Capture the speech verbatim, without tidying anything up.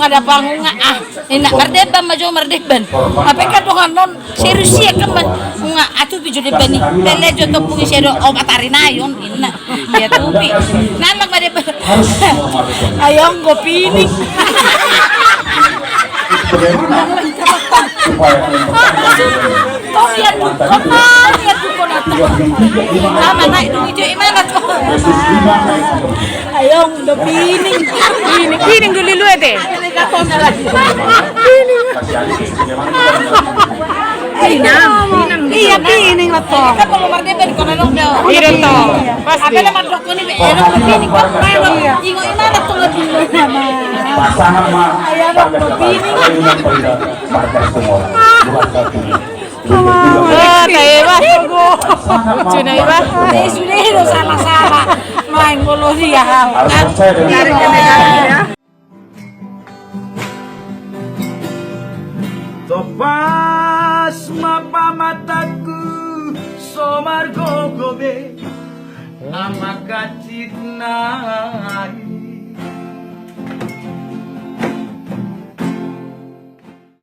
nunga dapot, nunga, ah, ninna, mardemban ma jo, mardemban. Hape kan dongan on serius i, kan, nunga, ah, tupi jo demban i. Pele jo topung i, sai do opat ari nai on, ninna. Ia tupi. Nallang ma demban. Ai anggo pining. Kau lihat tu, kau lihat tu, kau lihat tu. Sama naik dulu, cuy, mana tu? Ai anggo pining. Pining, pining dulu lu, ete. Pining. Inang, inang. Iya, pining lah, Tong. Kan kalau mardemban, kalau dong, dong. Iya, Tong. Pasti. Apa nama dok ini, be? Iya. Ingo, inang, Tong, lagi. Pasangan mah. Iya, dok, pining. Wah, tai, wah. Lucu, nai, wah. Eh, sudah, itu salah-salah. Main bola dia. Harus percaya dengan Topas ma pamatangku so margogo be, ama kacitna.